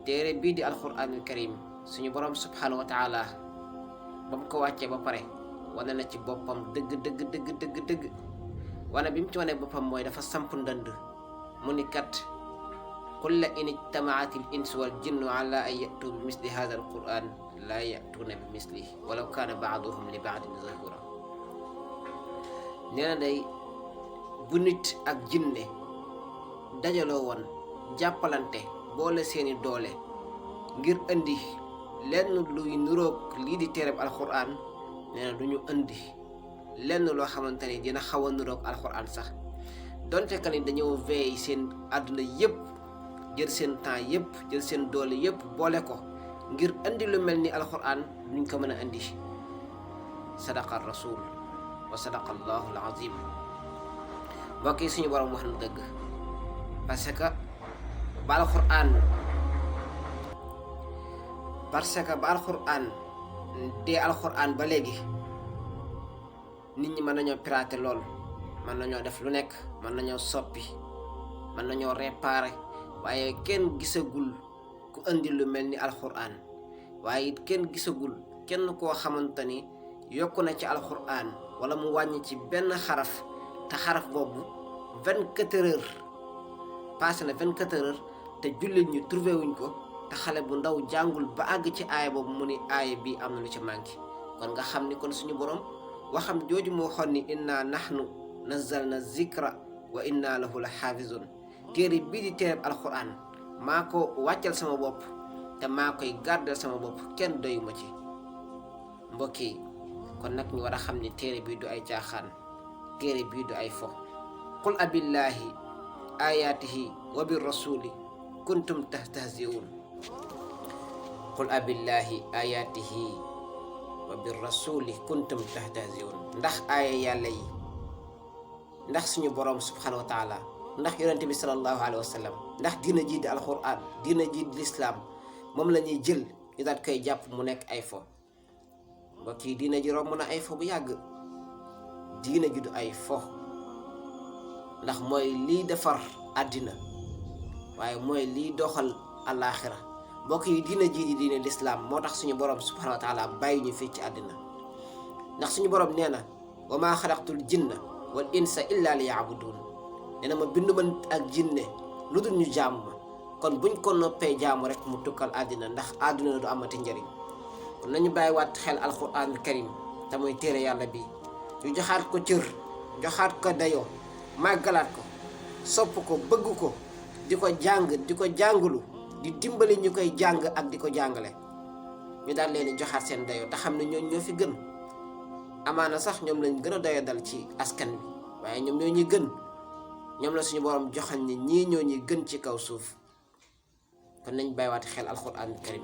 téere bii di alquranul karim suñu borom subhanahu wa taala ba mu ko wàccee ba pare wane na ci boppam dëgg wane bi mu ci wane boppam mooy dafa samp ndënd mu ni kat qul la in ijtamaati l insu wal jinnu ala an yatu bi misli hada al quran la yatuuna bi misli walaw kaana baaduhum li baadin zahura. nee na day bu nit ak jinne dajaloo woon jàppalante boole seeni doole ngir indi lenn luy nuroog lii di téereb alquran nee na du ñu indi lenn loo xamante ni dina xaw a nuroog alquran sax donte que ni dañoo veey seen àdduna yëpp jël seen temps yëpp jël seen doole yëpp boole ko ngir indi lu mel ni alquran duñ ko mën a indi. sadaqa rasul wa sadaqa allahu alazim. mbokk yi suñu borom wax na dëgg parce que ba alquran dee alquran ba léegi nit ñi mën nañoo pirater lool, mën nañoo def lu nekk, mën nañoo soppi, mën nañoo réparer, waaye kenn gisagul ku indi lu mel ni alquran. waaye it kenn gisagul kenn koo xamante ni yokku na ci alquran wala mu wàññi ci benn xaraf te xaraf boobu 24 heures passé na 24 heures te jullit ñu trouvé wuñ ko te xale bu ndaw jàngul ba àgg ci aaya boobu mu ni aaya bi am na lu ci manqué. kon nga xam ni kon suñu borom waxam jooju moo xoon ni inna nahnu nazzalna zikra wa inna lahu la xaafizun. téere bii di téereb alquran maa ko wàccal sama bopp te maa koy gàrdal sama bopp, kenn doyuma ci. mbokk yi kon nag ñu war a xam ni téere bii du ay caaxaan, téere bii du ay fo. qul abillahi ayatihi wa bir rasuli kuntum tastahzi'un. qul abillahi ayatihi wa bir rasuli kuntum tastahzi'un. ndax aaya yàlla yi, ndax suñu borom subhanahu wa taala, ndax yonente bi sallallahu alayhi wa sallam, ndax diina ji di alquran, diina ji di lislaam moom la ñuy jël ñu daat koy jàpp mu nekk ay fo. mbokk yi diina ji romb na ay fo bu yàgg. diina ji du ay fo, ndax mooy liy defar àddina waaye mooy liy doxal alaaxira. mbokk yi diina ji di diine lislaam moo tax suñu borom subhanahu wa taala bàyyi ñu fii ci àddina, ndax suñu borom nee na wa maa xalaqtul jinna wal insa illa li yaabudun. nee na ma bindu man ak jinne lu dul ñu jaamu ma. kon buñ ko noppee jaamu rek mu tukkal àddina, ndax àdduna du amati njëriñ. kon nañu bàyyiwaat xel alquran karim te muy téere yàlla bi, ñu joxaat ko cër, joxaat ko dayoo, màggalaat ko, sopp ko, bëgg ko, di ko jàng, di ko jàngalu, di dimbali ñu koy jàng ak di ko jàngale. ñu daal leen di joxaat seen dayoo te xam ne ñoo fi gën. amaana sax ñoom lañ gën a doya dal ci askan bi, waaye ñoom ñoo ñuy gën. ñoom la suñu borom joxañ ni ñii ñoo ñuy gën ci kaw suuf. kon nañ bàyyiwaat xel alquran karim.